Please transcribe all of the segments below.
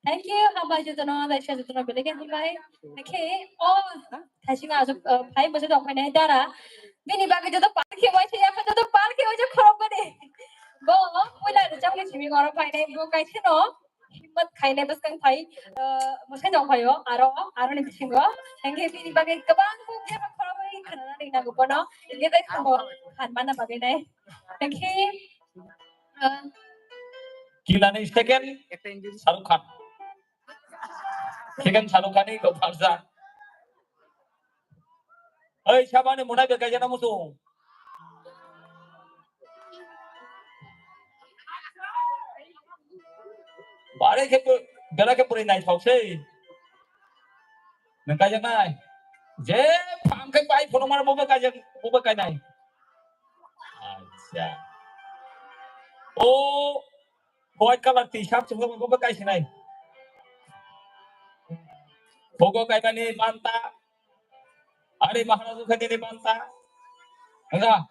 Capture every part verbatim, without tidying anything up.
Thank you, hambai jotono, laisa jotono, belai khe hambai. Khe, o, thaising ajo, uh, phai bwsai tong phainai dara. Bini bagwi joto par khe waisa, yakha joto par khe waisa khorok gani. Bo, puila rwchapni simi oro phainai, bo kaisa no, himmat khainai bwskang phai, uh, bwsai tong phaio, aro, aro ni bisingo. Hengkhe bini bagwi kwbang kok jeba khorok bai khwnana ringna bono, hingkhe bai khango, khan mana bagwi nai. Hengkhe, uh, Kinani second, Shahrukh Khan. Second Shahrukh Khan ni kok pharsa. Oi, sabani munai be kaijana musu. Bare khe, bera khe puri nai thok sei. Nang kaijak nai. Je phang khe pai phunuk mano bobo kaijak, bobo kainai. Acha. O white color T-shirt chumjak bobo kaisinai. Bobo kaimani manta. Ari Maharaj khe nini manta. Enggak.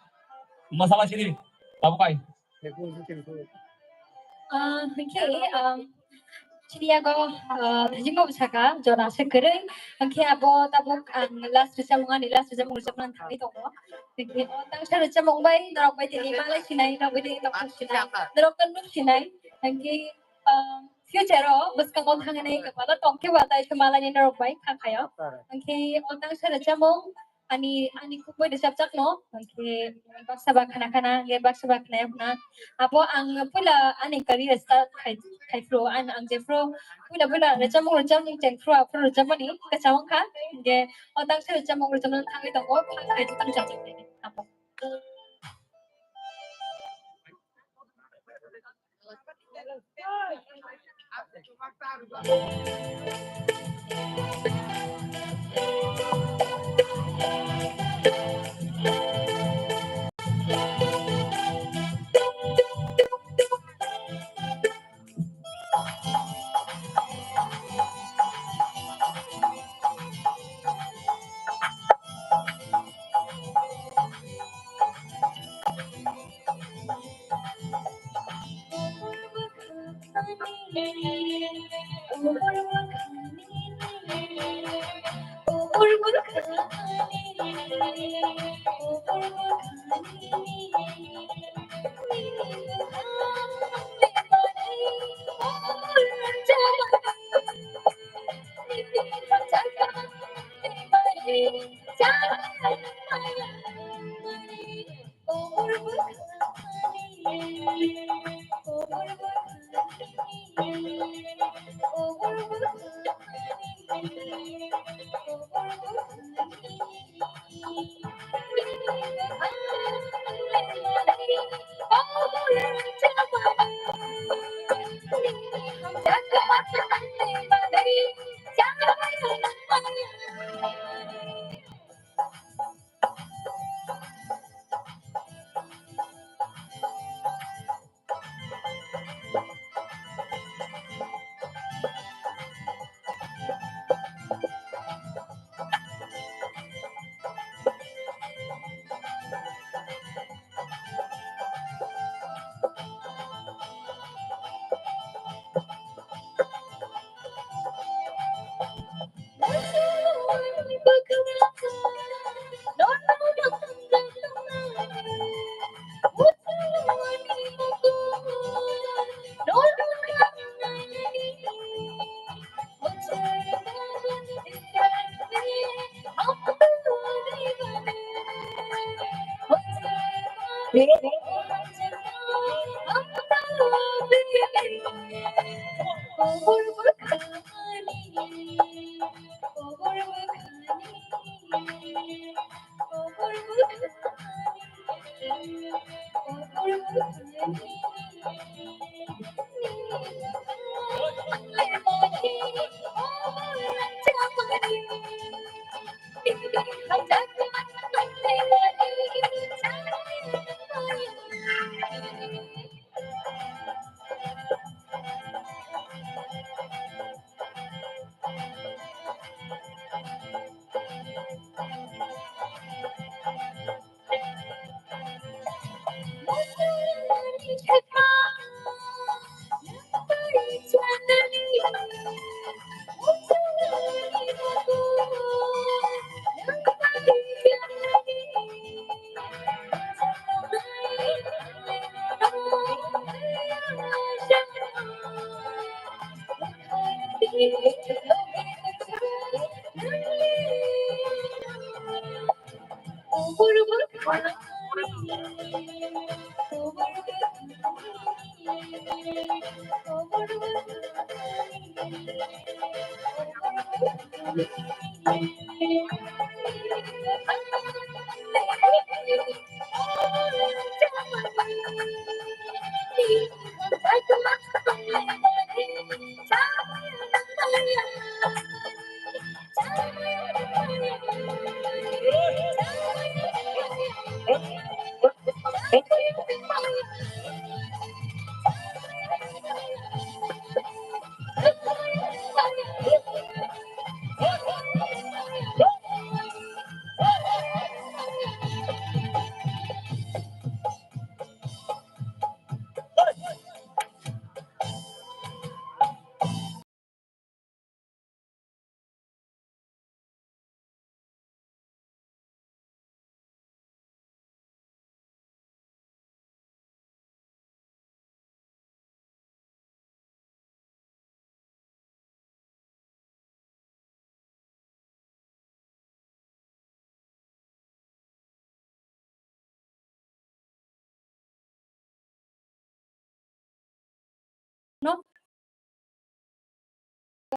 Masalah sini. Tabu kai. Ah, hingkhe, um, chini yago, ah, thaijingno bwsaka, jora se kwrwi. Hingkhe abo tabuk ang last rwchapmung, ani last rwchapmung rwchapna thangwi tongo. Hingkhe o tangsa rwchapmung bai, norok bai tini malai sinai, norok bai tini tongthok sinai, norok no nuk sinai. Hingkhe, um, future o bwskango thangwi nai kwbangma tongkhe ba tai khe malai nai norok bai kha khayo. Hwnkhe o tangsa rwchapmung ani, ani kubui rwchapjakno hwnkhe baksa ba khna khna hwnkhe baksa ba khna ya khna. Abo ang puila ani career start khai, khai phuru ang, ang jephuru puila puila rwchapmung rwchapmung cheng phuru aphuru rwchapmani kwchang wngkha. Hwnkhe o tangsa rwchapmung rwchapna thangwi tongo, khai khai tong chajak abo.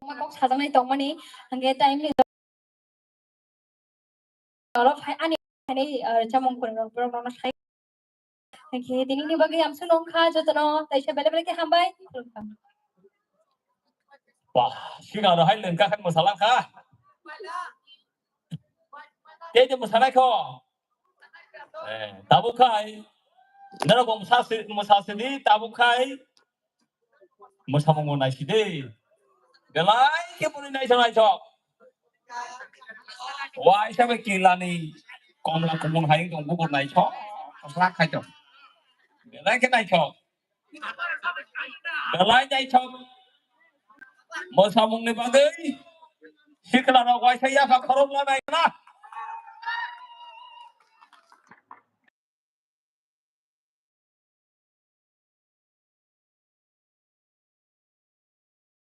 Kok sajaknai tongmani, hingke time ni jora phai ani phainai, ah, chamung kwrwng rok borok rokno sai. Hingke tinini bagwi hamsung nongkha jotono, taisa belai belai khe hambai. Bah, sigang rok hai lengka khe mwsalang kha. Tei je mwsanai kho. Eh, tabuk khai. Norok bo mwsa si, mwsa sidi, tabuk khai. Mwsamung bo naisidi. Belai khe bwrwi naithok naithok. Waisa bai kilani komla kumung hai tong bukur naithok. Kwslak khai tong. Belai khe naithok. Belai naithok. Mwsamungni bagwi sikla rok waisa yapha khorokma naikha.